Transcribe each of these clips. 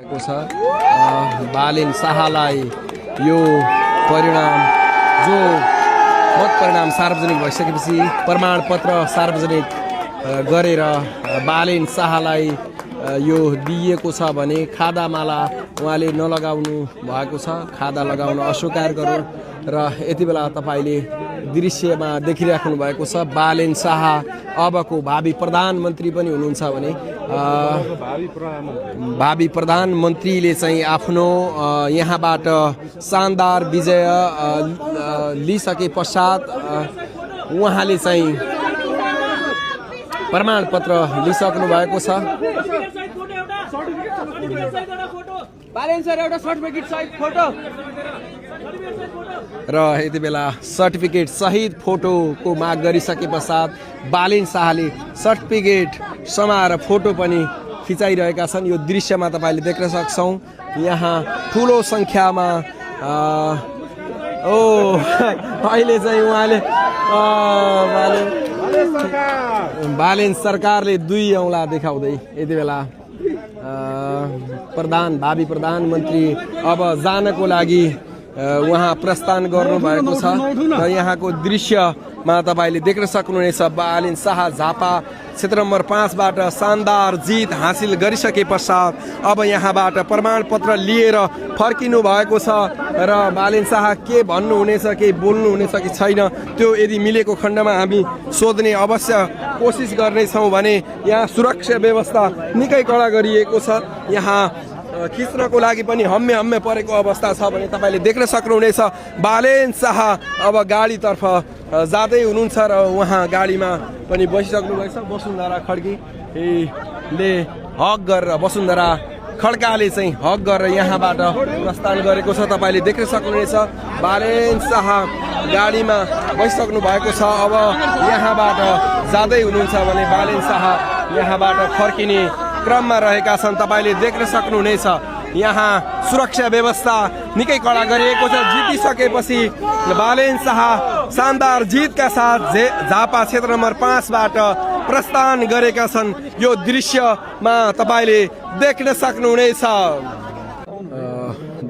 भएको छ। बालेन शाहलाई यो परिणाम जो मत परिणाम सार्वजनिक भइसकेपछि प्रमाणपत्र सार्वजनिक गरेर बालेन शाहलाई यो दिइएको छ भने खादामाला उहाँले नलगाउनु भएको छ, खादा लगाउन अस्वीकार गर्नु। र यति बेला तपाईँले दृश्यमा देखिराख्नु भएको छ बालेन शाह अबको भावी प्रधानमन्त्री पनि हुनुहुन्छ भने भावी प्रधानमन्त्रीले चाहिँ आफ्नो यहाँबाट शानदार विजय लिइसके पश्चात उहाँले चाहिँ प्रमाणपत्र लिइसक्नु भएको छ। र यति बेला सर्टिफिकेट सहित फोटोको माग गरिसके पश्चात बालेन शाहले सर्टिफिकेट समाएर फोटो पनि खिचाइरहेका छन्। यो दृश्यमा तपाईँले देख्न सक्छौँ यहाँ ठुलो सङ्ख्यामा अहिले चाहिँ उहाँले बालेन सरकारले दुई औँला देखाउँदै यति बेला भावी प्रधानमन्त्री अब जानको लागि उहाँ प्रस्थान गर्नुभएको छ। र यहाँको दृश्यमा तपाईँले देख्न सक्नुहुनेछ बालेन शाह झापा क्षेत्र नम्बर 5बाट शानदार जित हासिल गरिसके पश्चात अब यहाँबाट प्रमाणपत्र लिएर फर्किनु भएको छ। र बालेन शाह के भन्नुहुनेछ, के बोल्नुहुनेछ कि छैन त्यो यदि मिलेको खण्डमा हामी सोध्ने अवश्य कोसिस गर्नेछौँ भने यहाँ सुरक्षा व्यवस्था निकै कडा गरिएको छ। यहाँ खिच्नको लागि पनि हम्मे परेको अवस्था छ भने तपाईँले देख्न सक्नुहुनेछ बालेन शाह अब गाडीतर्फ जाँदै हुनुहुन्छ र उहाँ गाडीमा पनि बसिसक्नु भएको छ। वसुन्धरा खड्कीले हक गरेर वसुन्धरा खड्काले चाहिँ हक गरेर यहाँबाट प्रस्थान गरेको छ। तपाईँले देख्न सक्नुहुनेछ बालेन शाह गाडीमा बसिसक्नु भएको छ। अब यहाँबाट जाँदै हुनुहुन्छ भने बालेन शाह यहाँबाट फर्किने क्रममा रहेका छन्। तपाईँले देख्न सक्नुहुनेछ यहाँ सुरक्षा व्यवस्था निकै कडा गरिएको छ। जितिसकेपछि बालेन शाह शानदार जितका साथ झापा क्षेत्र नम्बर 5बाट प्रस्थान गरेका छन्। यो दृश्यमा तपाईँले देख्न सक्नुहुनेछ।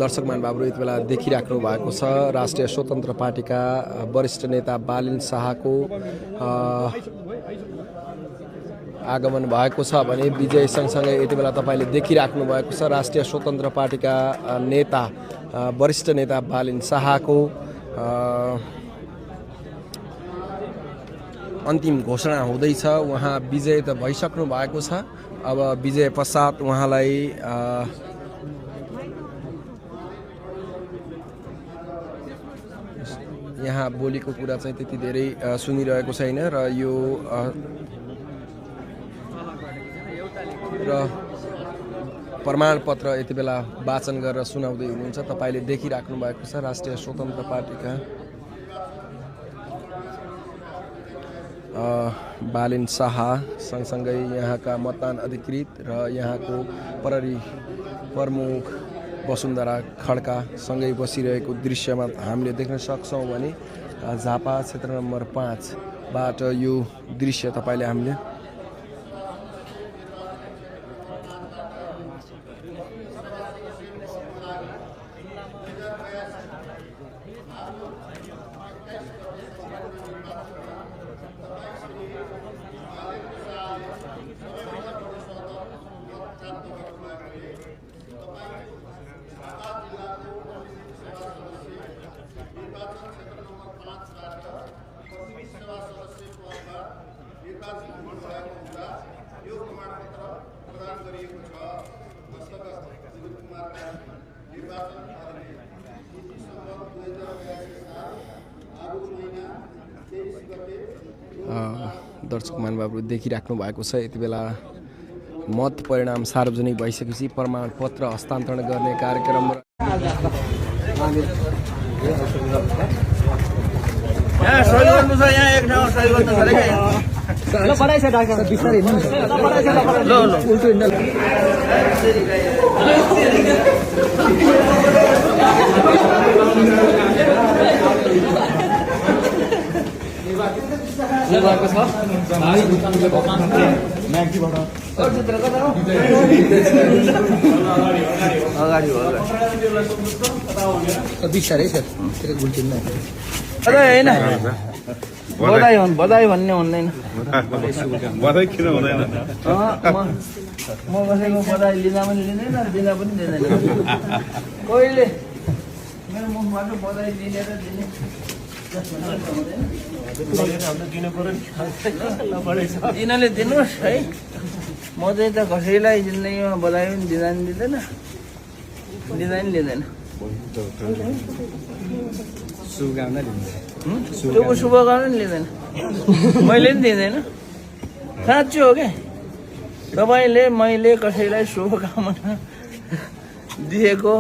दर्शक महानुभावहरू यति बेला देखिराख्नु भएको छ राष्ट्रिय स्वतन्त्र पार्टीका वरिष्ठ नेता बालेन शाहको आगमन भएको छ भने विजय सँगसँगै यति बेला तपाईँले देखिराख्नु भएको छ राष्ट्रिय स्वतन्त्र पार्टीका नेता वरिष्ठ नेता बालेन शाहको अन्तिम घोषणा हुँदैछ। उहाँ विजय त भइसक्नु भएको छ। अब विजय पश्चात उहाँलाई यहाँ बोलीको कुरा चाहिँ त्यति धेरै सुनिरहेको छैन र यो प्रमाणपत्र यति बेला वाचन गरेर सुनाउँदै हुनुहुन्छ। तपाईँले देखिराख्नु भएको छ राष्ट्रिय स्वतन्त्र पार्टीका बालेन शाह सँगसँगै यहाँका मतदान अधिकृत र यहाँको प्रहरी प्रमुख वसुन्धरा खड्का सँगै बसिरहेको दृश्यमा हामीले देख्न सक्छौँ भने झापा क्षेत्र नम्बर 5बाट यो दृश्य तपाईँले हामीले दर्शक महानुभावहरू देखिराख्नु भएको छ यति बेला मत परिणाम सार्वजनिक भइसकेपछि प्रमाणपत्र हस्तान्तरण गर्ने कार्यक्रम निर्वाचन छ अगाडि हो बिस्तारै सर होइन बधाई भन्ने हुँदैन बधाई किन हुँदैन म कसैको बधाई लिँदा पनि लिँदैन दिँदा पनि दिँदैन कहिले मेरो मुखबाट बधाई लिनेर दिने यिनीहरूले दिनुहोस् है म चाहिँ त कसैलाई जिन्दगीमा बधाई पनि दिँदा पनि दिँदैन लिँदा पनि लिँदैन शुभकामना पनि लिँदैन मैले पनि दिँदैन साँच्चै हो क्या तपाईँले मैले कसैलाई शुभकामना दिएको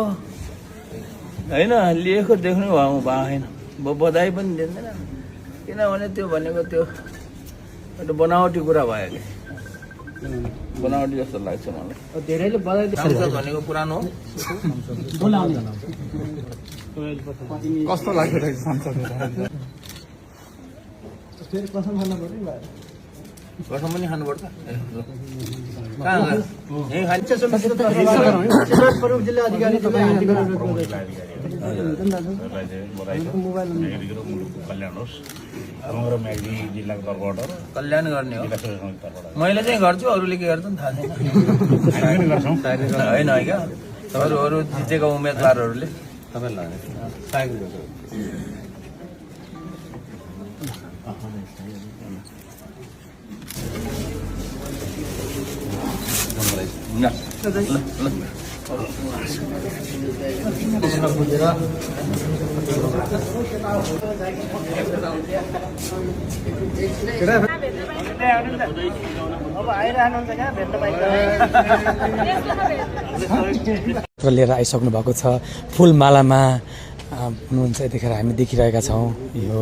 होइन लिएको देख्नु भएको होइन बधाई पनि दिँदैन किनभने त्यो भनेको त्यो एउटा बनावटी कुरा भयो कि बनावटी जस्तो लाग्छ मलाई धेरैले बधाई भनेको पुरानो हो कस्तो लाग्यो कसम पनि खानुपर्छ जिल्ला अधिकारी कल्याण होस् समग्र म्याग्दी जिल्लाको तर्फबाट कल्याण गर्ने हो मैले चाहिँ गर्छु अरूले के गर्छ नि थाहा छैन होइन है क्या अरू जितेको उम्मेदवारहरूले लिएर आइसक्नु भएको छ फुलमालामा हुनुहुन्छ यतिखेर हामी देखिरहेका छौँ यो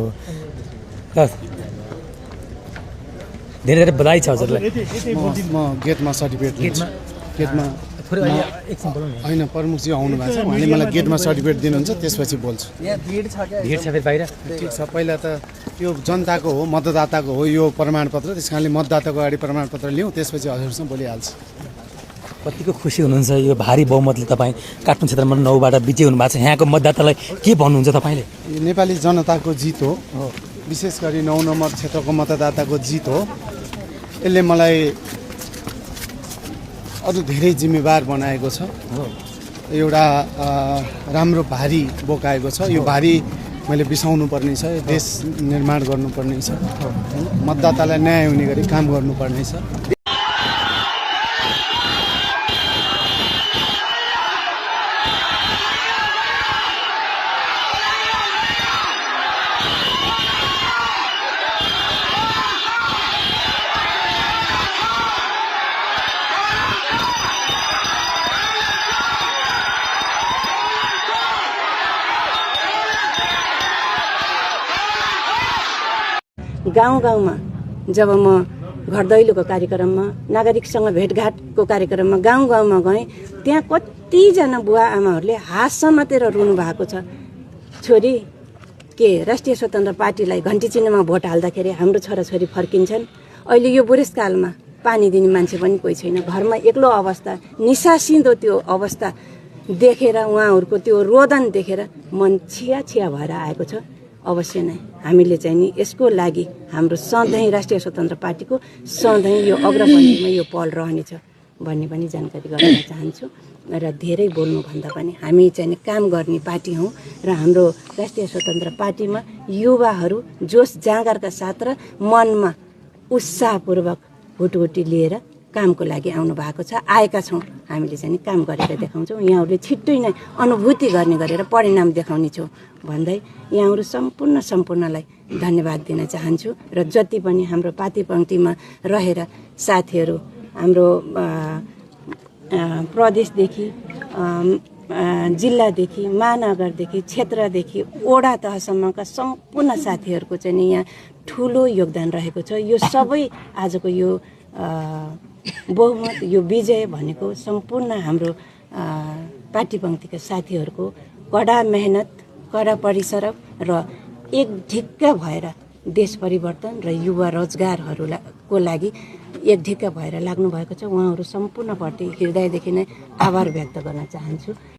धेरै धेरै बधाई छ हजुरलाई म गेटमा सर्टिफिकेट गेटमा होइन प्रमुखजी आउनु भएको छ उहाँले मलाई गेटमा सर्टिफिकेट दिनुहुन्छ त्यसपछि बोल्छु भिड छ फेरि बाहिर ठिक छ पहिला त यो जनताको हो मतदाताको हो यो प्रमाणपत्र त्यस कारणले मतदाताको अगाडि प्रमाणपत्र लिउँ त्यसपछि हजुरसँग बोलिहाल्छु कतिको खुसी हुनुहुन्छ यो भारी बहुमतले तपाईँ काठमाडौँ क्षेत्रमा 9बाट विजय हुनुभएको छ यहाँको मतदातालाई के भन्नुहुन्छ तपाईँले यो नेपाली जनताको जित हो विशेष गरी 9 नम्बर क्षेत्रको मतदाताको जित हो यसले मलाई अरू धेरै जिम्मेवार बनाएको छ एउटा राम्रो भारी बोकाएको छ यो भारी मैले बिसाउनु पर्ने छ देश निर्माण गर्नुपर्ने छ मतदातालाई न्याय हुने गरी काम गर्नुपर्ने छ गाउँ-गाउँमा जब म घर दैलोको कार्यक्रममा नागरिकसँग भेटघाटको कार्यक्रममा गाउँ-गाउँमा गएँ त्यहाँ कतिजना बुवा आमाहरूले हात समातेर रुनु भएको छ छोरी के राष्ट्रिय स्वतन्त्र पार्टीलाई घन्टी चिन्हमा भोट हाल्दाखेरि हाम्रो छोराछोरी फर्किन्छन् अहिले यो बुढेसकालमा पानी दिने मान्छे पनि कोही छैन घरमा एक्लो अवस्था निसासिँदो त्यो अवस्था देखेर उहाँहरूको त्यो रोदन देखेर मन छिया छिया भएर आएको छ अवश्य नै हामीले चाहिँ नि यसको लागि हाम्रो सधैँ राष्ट्रिय स्वतन्त्र पार्टीको सधैँ यो अग्रपन्थीमा यो पहल रहनेछ भन्ने पनि जानकारी गराउन चाहन्छु र धेरै बोल्नुभन्दा पनि हामी चाहिँ नि काम गर्ने पार्टी हौँ र हाम्रो राष्ट्रिय स्वतन्त्र पार्टीमा युवाहरू जोस जाँगरका साथ र मनमा उत्साहपूर्वक हुटहुटी लिएर कामको लागि आउनु भएको छ आएका छौँ हामीले चाहिँ काम गरेर देखाउँछौँ यहाँहरूले छिट्टै नै अनुभूति गर्ने गरेर परिणाम देखाउने छौँ भन्दै यहाँहरू सम्पूर्णलाई धन्यवाद दिन चाहन्छु र जति पनि हाम्रो पार्टी पङ्क्तिमा रहेर साथीहरू हाम्रो प्रदेशदेखि जिल्लादेखि महानगरदेखि क्षेत्रदेखि वडा तहसम्मका सम्पूर्ण साथीहरूको चाहिँ यहाँ ठुलो योगदान रहेको छ यो सबै आजको यो बहुमत यो विजय भनेको सम्पूर्ण हाम्रो पार्टी पङ्क्तिका साथीहरूको कडा मेहनत कडा परिश्रम र एक ढिक्क भएर देश परिवर्तन र युवा रोजगारहरूको लागि एक ढिक्का भएर लाग्नु भएको छ। उहाँहरू सम्पूर्णप्रति हृदयदेखि नै आभार व्यक्त गर्न चाहन्छु।